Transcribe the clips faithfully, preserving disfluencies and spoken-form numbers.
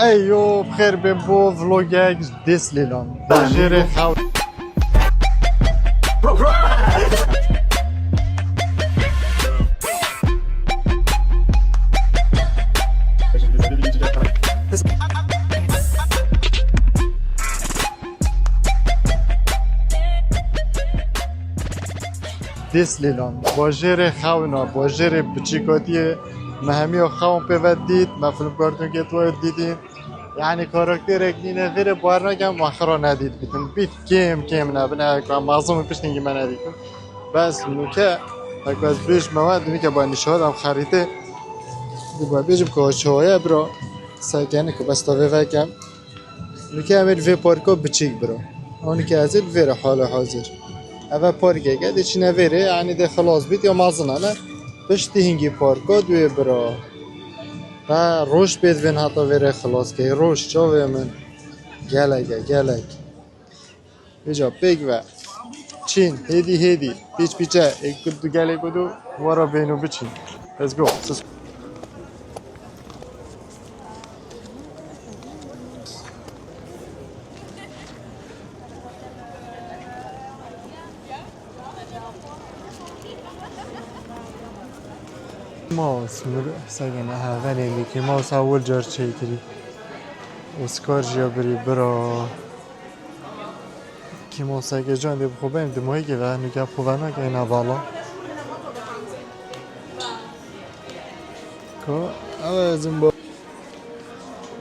Ey yo, bixêr bê bo vlogek ji Dêslêlan. Bajêrê xew. Dêslêlan, bajêrê xewna, bajêrê biçîkatiyê, me hemiya xewn pê ve dît, me film kartûnkê tuwayê dîtî. Yani karakterek nîne vêrê bawer nakem, me xira nedît bîtin. Bît kêm kêm nebine, ku em mezin û piştîngî me nedîtin. Bes nûke, heko ez bêjme we, nûke ba nîşan em xerîtê. Dû ba bêjim ku çawaye bira, sekene ku bes tavê vekem. Nûke em ê li vê parka biçîk bira. Anî ke ez ê li vêre hale hazir. Eve parkeke dê çine vêrê, yanî dê xilas bît ya mezin e ne. Piştî hingî parka duyê bira. He, roj pê divên heta vêrê xilas key. Roj çavê min. Gelek e, gelek. Vêca pêk ve. Çîn, hêdî hêdî. Pîç pîçe. Êk ku du gelê ku du. Wara bên û biçîn. Let's go. Sis- Mouse, mir-, sekene, ha, venê Mickey Mouse, ha, wil car çêkirî. Oscar jî ya birî, bira. Mickey Mouse, seke can dê bi xwe bên, di mohê ke ve, nûke bi xwe ve nake, êna vala. Ko, ew ez im bo.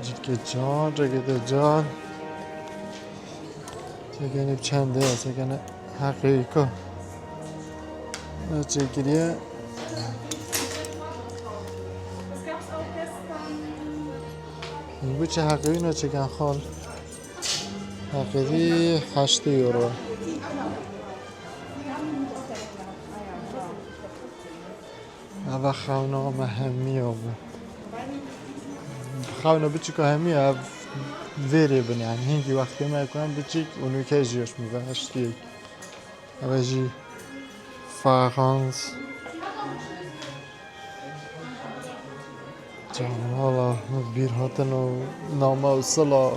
Cikê can, cekete can. Çekenê çend e, çekene heqê ko. Ne çekiriye? Bu çi heqê ne çeken xal? Heqê heştê euro. Eva xewna me hemiya bû. Xewna biçûka hemiya ev vêrê bin, yani hingî wextê me ku em biçîk û nûke jî ji min ve hiştiyek. Eve jî Farans. Can, wala, bîr hatin û nama û sila.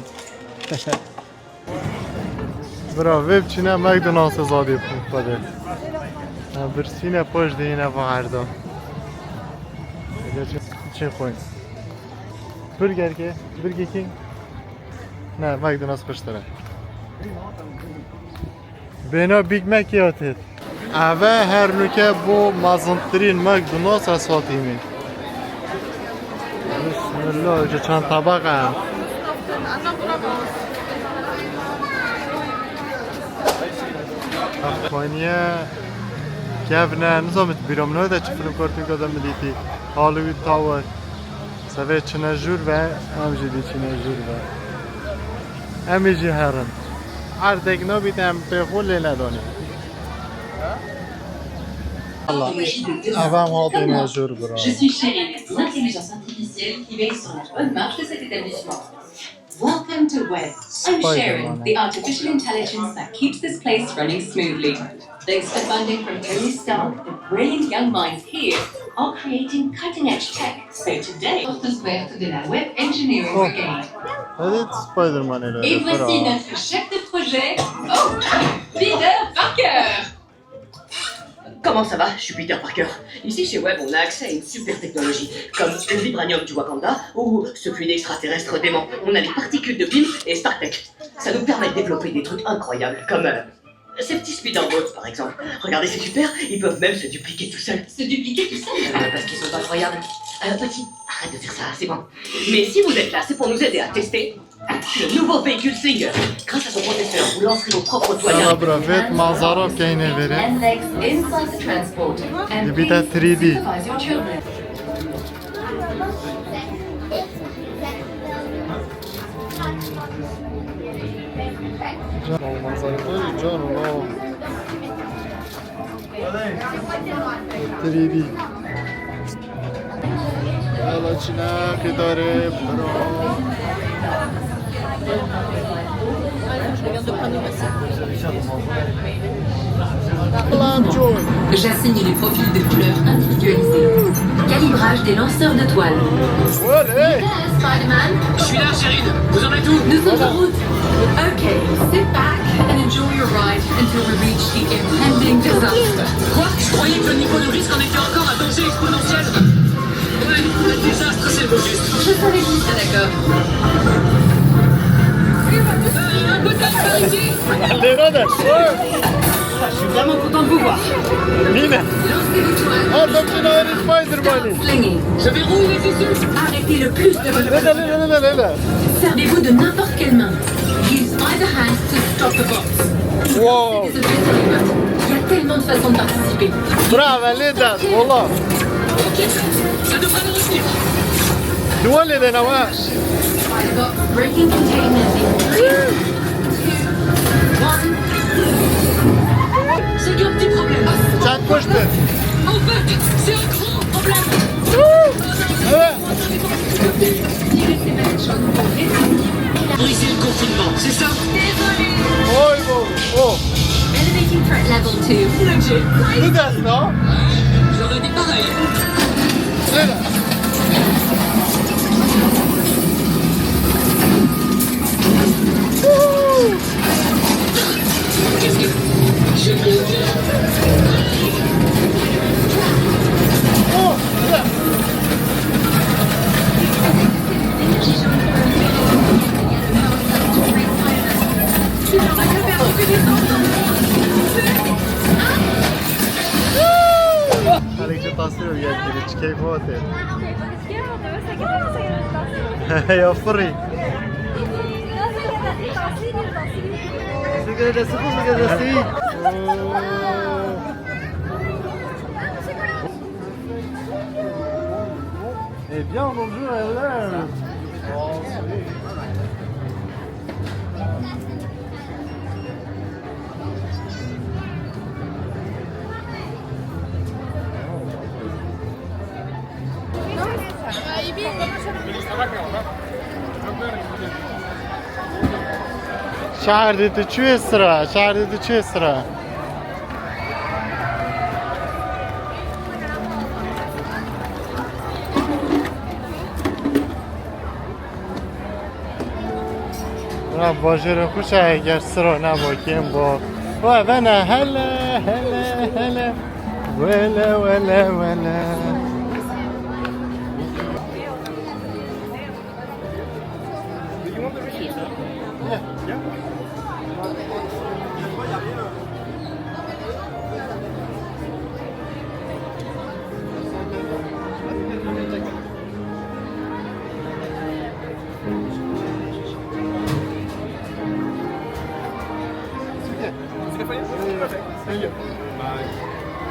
Bira, vê biçîne McDonald's zadê xwe de. Ha, birsîne paş de yine va erda. Çê xwe. Burger ke, Burger King. Ne, McDonald's xweştir e. Bêhna Big Mac ya têt. Eve her nûke bo mezintirîn McDonald's ez hatîmî. Bismillah, ji çend tebeqe. Xwaniye kevne, nizam bîra min de çi film kartûnka de min dîtî. Hollywood Tower. Sevê çine jûr ve, em jî dî çine jûr ve. Em ê jî herin. Erdek nabît em pê xwe lê nedonî. Allah. Ev em hatine jûr bira. Je suis Cheryl, l'intelligence artificielle qui veille sur la bonne marche de cet établissement. Welcome to Web. I'm Sharon, the artificial intelligence that keeps this place running smoothly. Thanks to funding from Tony Stark, the brilliant young minds here are creating cutting-edge tech. So today, porte ouverte de la web engineering brigade. Hadi Spider-Man ile. Et voici notre chef de projet, oh, Peter Parker. Comment ça va ? Je suis Peter Parker. Ici chez Web, on a accès à une super technologie, comme le vibranium du Wakanda ou ce fluide extraterrestre dément. On a les particules de Pym et Stark Tech. Ça nous permet de développer des trucs incroyables, comme euh, ces petits speederboats par exemple. Regardez, c'est super, ils peuvent même se dupliquer tout seuls. Se dupliquer tout seuls ? Euh, parce qu'ils sont incroyables. Euh, petit, arrête de faire ça, c'est bon. Mais si vous êtes là, c'est pour nous aider à tester le nouveau véhicule Stinger. Grâce à son processeur, vous lancerez vos propres toiles. Sala bira, vêt manzara keyne vêrê. And legs inside the transport. And Dibîte please three D. Supervise your children. Can, manzara can, wow. Tirî bî. Yala çine qîdarê bira. J'assigne les profils de couleurs individualisés. Calibrage des lanceurs de toile. Spider-Man. Je suis là, Cyril. Vous en êtes où ? Nous sommes en route. Okay, sit back and enjoy your ride until we reach the impending disaster. Quoi ? Je croyais que le niveau de risque en était encore à danger exponentiel. Ouais, le désastre, c'est le mot juste. Je savais qu'il serait d'accord. Euh, un potage par ici. Allez, Ronald. Je suis vraiment content de vous voir. Mine. Ah, donc tu n'as pas de Spider-Man. Je verrouille les tissus. Arrêtez le plus de votre... Servez-vous de n'importe quelle main. Use either hand to stop the bots. Wow. Il y a tellement de façons de participer. Bravo, les dames, voilà. Ok, ça devrait le retenir. Nous, on est dans la... Breaking containment in three, two, one. C'est qu'un petit problème. Ça coûte. En fait, c'est un grand problème. Ouais. Briser le confinement, c'est ça ? Désolé. Oh, oh, oh. Elevating threat level two. Legit. Look at that, non ? J'aurais dit pareil. C'est là. Wouh. Alex, tasvîr û yek çi keyf hate. Ya firî. Sigara destî, sigara destî. Eh bien, bonjour, hello. Şeherdê tu çûyê sira, şeherdê tu çûyê sira. Ra bajarê xwe şa eger siro neba kêm bo. Ve vene hele, hele, hele. Wele, wele, wele.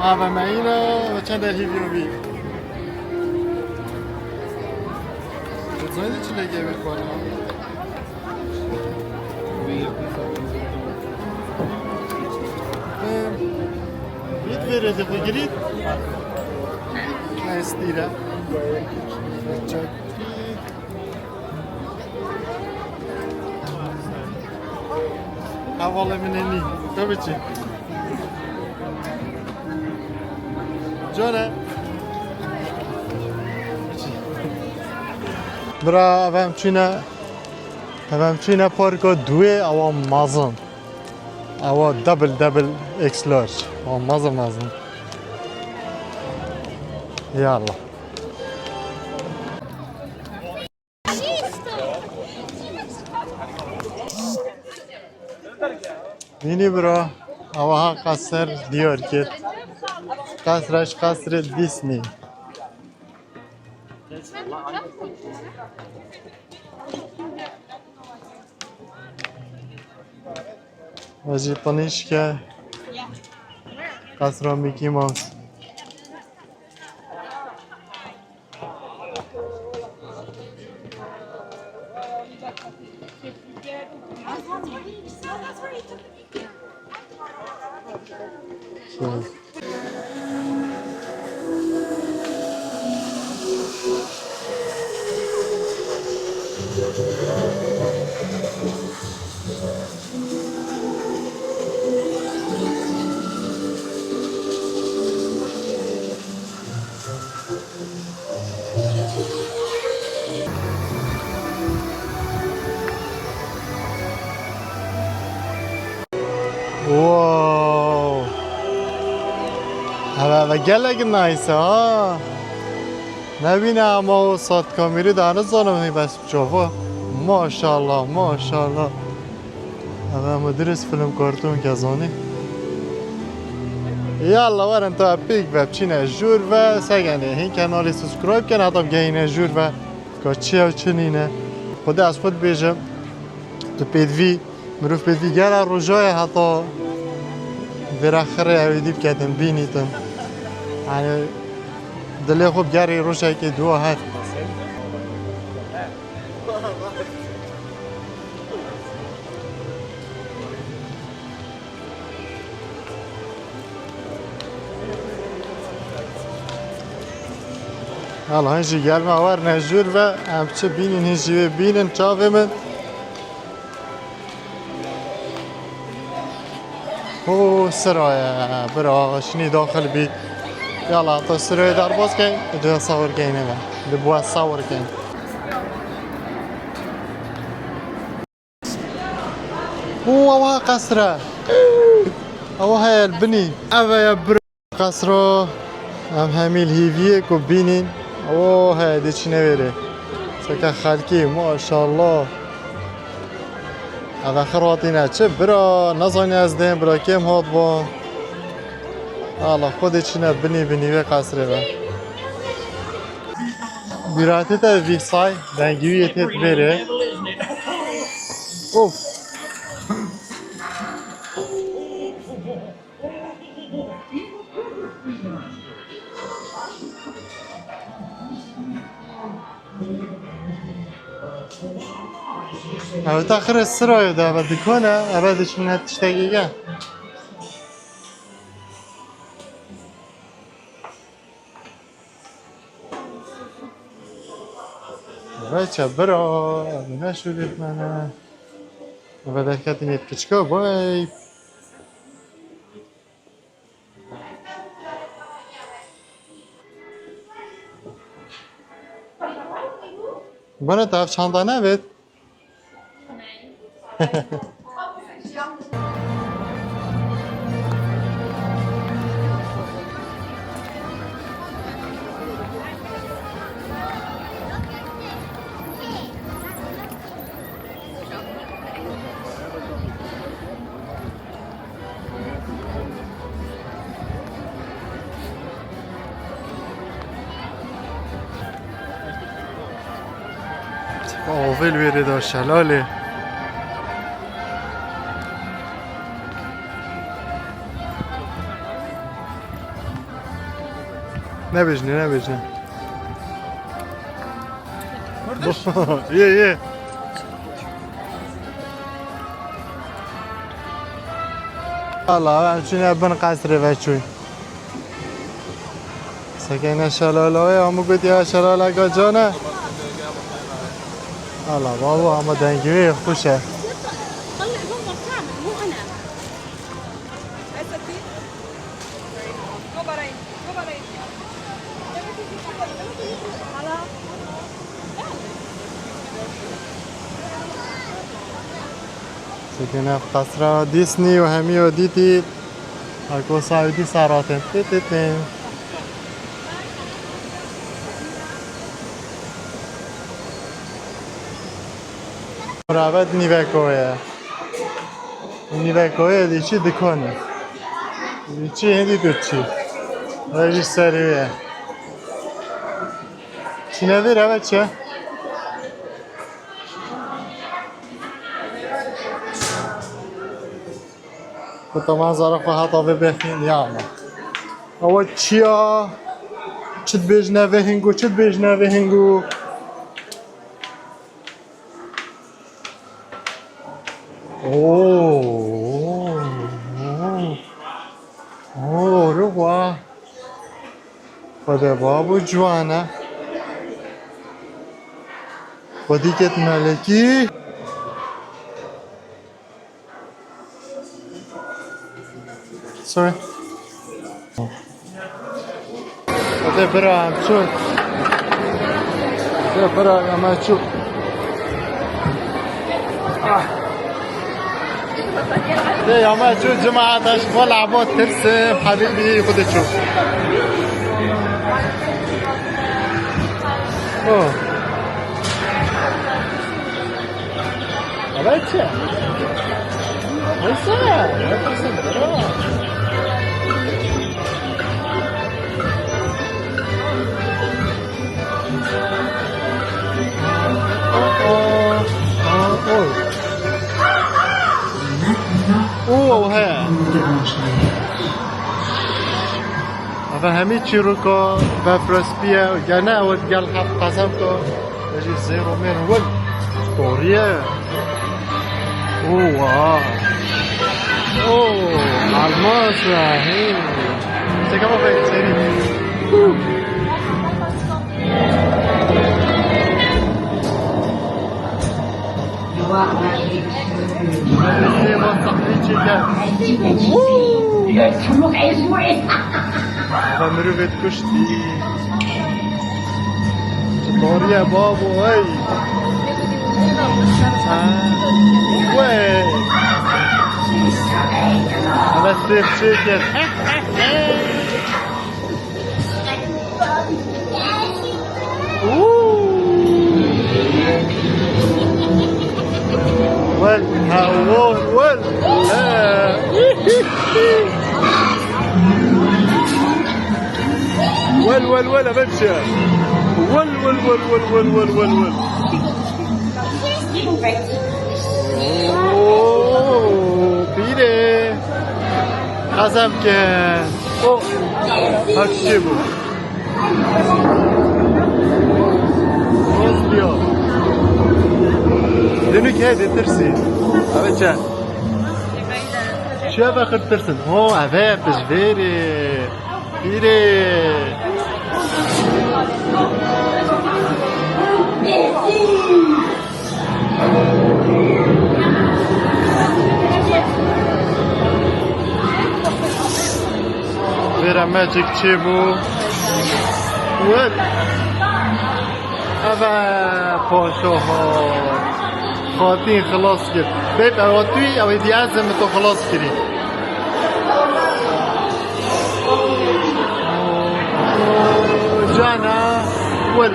Ava me îna ve çend derhî vî û vî. Zayde çi lege ve kuana? Vît vêrê de xwe girît. Estîre. Çek. Hevalê min ê nî. Tabii ki. Cane. Bira, ev em çûne, ev em çûne parka duê, ewa mezin. Ewa double, double X large. Ewa mezin, mezin. Ya Allah. Bînî bira, ewa ha qesir Diyarbekir. Qesra ji qesrê Disney. Ve jî tinîşke qesra Mickey Mouse. Wow. Eve, eve gelek nice ha. Nebîne ama o sat kamîrî de nizanim hî bes çava. Maşallah, maşallah. Eve mi dirist film kartûn kezanî. Yalla werin ta pîk ve biçîne jûr ve segenê. Hîn kanalê subscribe ken heta geyne jûr ve. Ka çi ew çi nîne. Xwedê ez xwe dibêjim. Tu pêdivî Mirov pêdivî gela roja ye heta vêra xirê ew êdî biketin, bînîtin. Yani dilê xwe bi gerê rojekê dua her. Yala, hîn jî gelma werne jûr ve, em çi bînin, hîn jî wê bînin, çavê min. Ho, sira ye, bira, şinî daxil bî. Yala, tu sirê derbas keyn, tu sawir keyn eve. Li bu sawir keyn. Ho, ewa qesre. Ewa heye li binî. Eve ye bira. Qesro, em hemî li hîviyê ku bînîn. O he, dê çi newêrê. Seke xelkî, maşallah. Eve xir hatîne çi bira, nezanî ez dêm bira kêm hat bo. Allah, xwedê çine binî binî vê qesrê ve. Bîratê te vî say, dengî wî yê têt vêrê. Of. Ew ta xire sirayê de, eve dikon e, eve diçine tiştekî ge. Veçe bira, ev ne şûlêt me ne. Eve derketin yê piçka, vay. Bana te ev çanda nevêt? Avê li wêrê de şelalê. Nebêjne, nebêjne. Yê, yê. Allah, em çûne bin qesrê ve çûn. Sekene şelala wê, hemû gotiye şelaleka can e. Allah, babo, ama dengê wê xweş e. Çekên ev qesra Disney û hemî û dîtî. Arko Saûdî saratin. Tê, tê, tê. Ravet nîveko ye. Nîvekoyê dî çi dikon e. Dî çi hindî tu çi. Ve jî serî ye. Çi nevêr eve çi? Ku tamam zara xwe hata vê bexîn ya ama. Ewa çi ya? Çi dibêjine vê hingo, çi dibêjine vê hingo? Oo. Oo, ruwa. Xwedê babo ciwan e. Xwedî ket melekî. Sorry. Hadi bira, em çûn. Hadi bira, em çûn. Ah. Ê, ya me çû cemaat, ez ji xwe labo tirsim, hebîbî xwe diçû. Oh. Eve çi? Neyse, ne tirsim, bro. Oh, oh, oh, oh. Û ew heye. Eve hemî çîroka befrespî ye. Gene ew digel hev qesem ke. Ejî zêro mêr wil. Toriye. Owa. O, almas e. Hey. Çekeme be, seri. Sêva sahrî çêke. Ava mirovê kuştî. Çi bariye babo, hey. Ha. Wey. Ava sêv çêke. Wel, ha, wel, wel. Ha. Wel, wel, wel, evet ya. Wel, wel, wel, wel, wel, wel, wel, wel. Oo, pîrê. Qesem ke. O, bak şey bu. Nasıl ya? Demek ki hep tirsi. Evet ya. Şeye bakır tirsin. O, evet, biz veri. Pîrê. Vera Magic çêbû. Wel. Eve paşa hat. Xatîn xilas kir. Bêp ewa tu yî, ew ê diyazim to xilas kirî. Cana. Wel.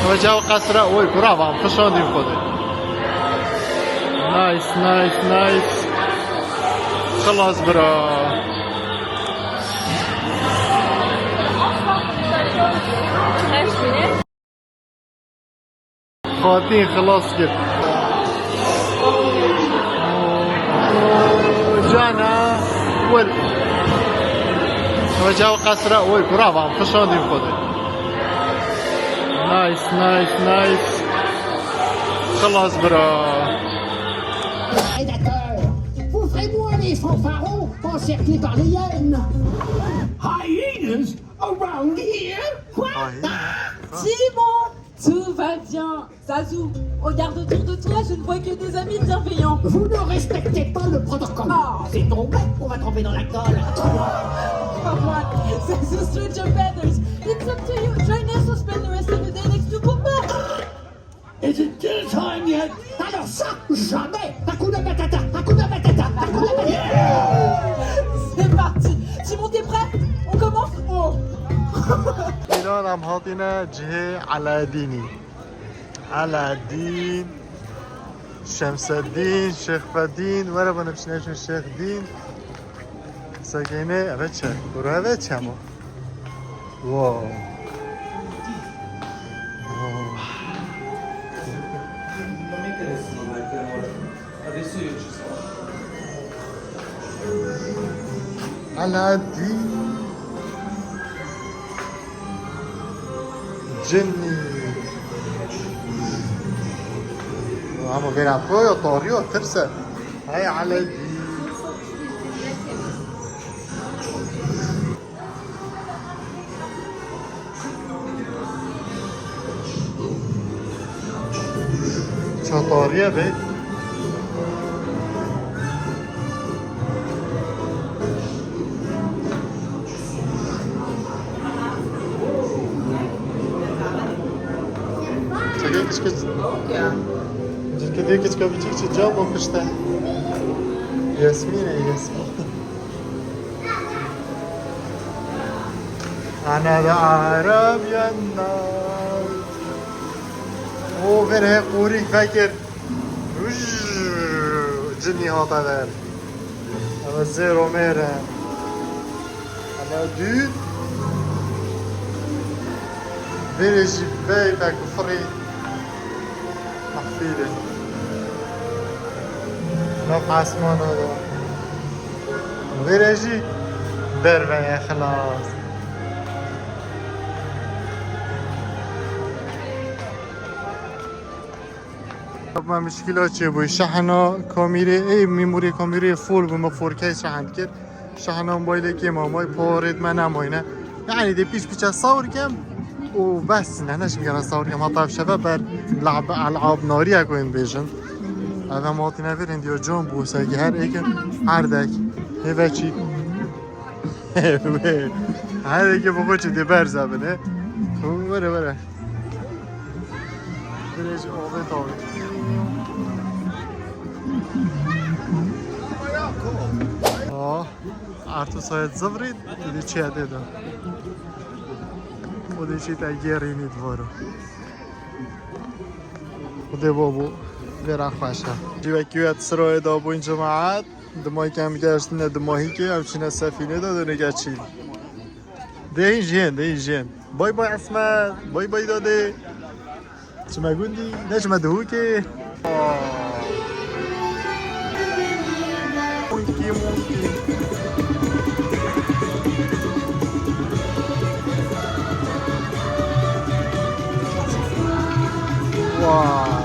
Ew caw qesra, oy, bravo, xişandî xwe de. Nice, nice, nice. Xilas bira. Xatîn xilas kir. Cana. Wel. Ew caw qesra, oy, bravo, xişandî xwe de. Nice, nice, nice. Xilas bira. Prédateur, ouvrez-moi les fanfarons encerclés par les hyènes. Hyenas around here? Quoi? Timon, tout va bien. Zazou, regarde autour de toi, je ne vois que des amis bienveillants. Vous ne respectez pas le protocole. Ah. C'est ton mec qu'on va tremper dans la colle. Come on, Zazou, stretch your feathers. It's up to you. Join us or spend the rest of the day next to Pumba. Is it dinner time yet? Alors ça, jamais. Hakuna Matata, Hakuna Matata, Hakuna Matata. C'est parti. Timon, t'es prêt? On commence? Oh. Înan em hatine cihê Eladînî. Eladîn, Şemsedîn, Şêxfedîn, were bana biçine şu Şêxdîn. Sekine, eve çe? Kuru eve çe mo? Wow. Wow. Eladîn. Cinî. Ama vêra xwe yo, toriyo, tirse. Hey Eladîn. Çatariye be. Çekil kıç kıç. Çi dê kiçka biçûk çi cam û pişte. Yasmîn e, Yasmîn. Ana da Arabiyan da. O ver he qorîk vekir. Uj, cinî hata der. Ama zero mere. Ama dü. Verê jî bey pek firî. Mexfîlê. Nav esmana da. Verê jî derve ye xilas. Me mişkîla çêbû. Şehna kamîrê, ê, memoriyê kamîrê full bû, me four K şehn kir. Şehna mobaylê kêm amay, parêt me nemayne. Yani dê pîç pîçe sawr kem û bes, ne, neşim gene sawr kem. Heta ev şeve ber lab, elab nariye ku yên bêjin. Ev em hatine vir, hêndî can bû, sergî her êkin, her dek. Hêve çî. Her êkê bi xwe çi dê berze bine. Were, were. Dirêj ovê tavê. Ah, Artu sayet zivrî, dê çi yade da. O dê çi te gerînî dvaro. Xwedê babo, vera xweş e. Cî wekî wê di siroyê de bûn cemaat. Dimay kem geştine dimahîkê, ew çine sefînê de döneke çî. Dê hîn jiyên, dê hîn jiyên. Bay bay Esmer, bay bay dadê. Çime gundî, ne çime dihûkê. Monkey, monkey. Wow.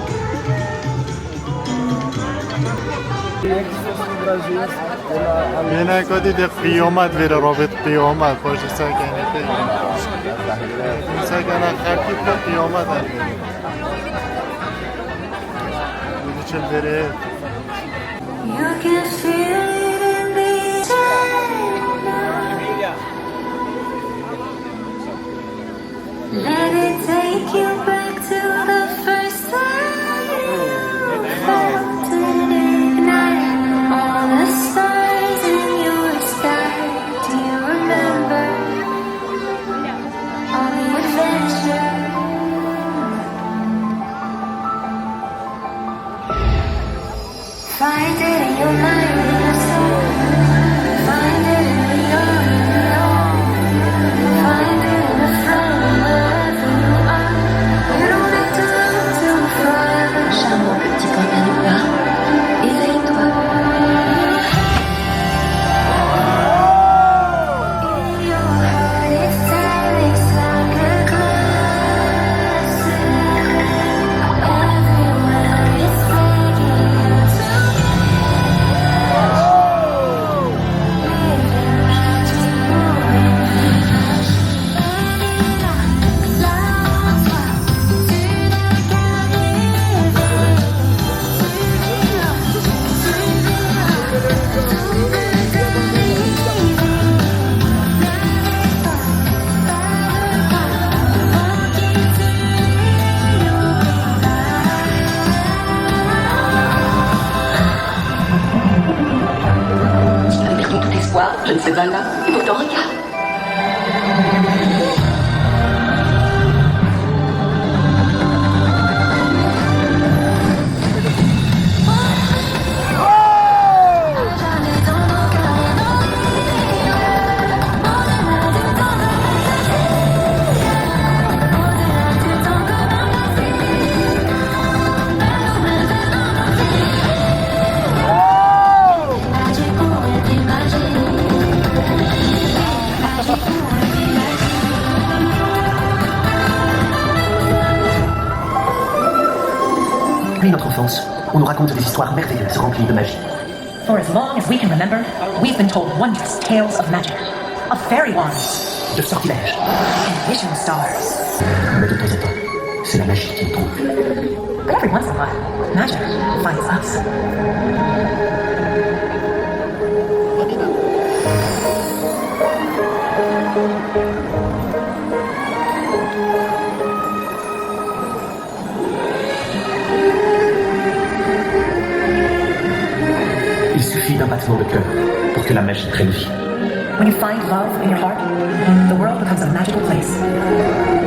Yine kotî de qiyamet vere, rabet qiyamet, xweş sekene pê. Sekene xerkî pê qiyamet vere. Çil vere. You can feel it in the air. Let it take you back to the first time you felt it ignite. All the stars in your sky. Do you remember all the adventure? Find it in your mind, in your soul. Find it in the young, in the old. Find it in the flow, wherever you are. You don't have to look too far. Charmant petit homme à Luna, éveille-toi. In your heart, it's timeless like a classic. Avec tout espoir, je ne sais pas là, et pourtant regarde. Depuis notre enfance, on nous raconte des histoires merveilleuses remplies de magie. For as long as we can remember, we've been told wondrous tales of magic, of fairy wands, de sortilèges, and wishing stars. Mais de temps en temps, c'est la magie qui nous trompe. But every once in a while, magic finds us. D'un battement de cœur pour que la magie prenne vie. When you find love in your heart, the world becomes a magical place.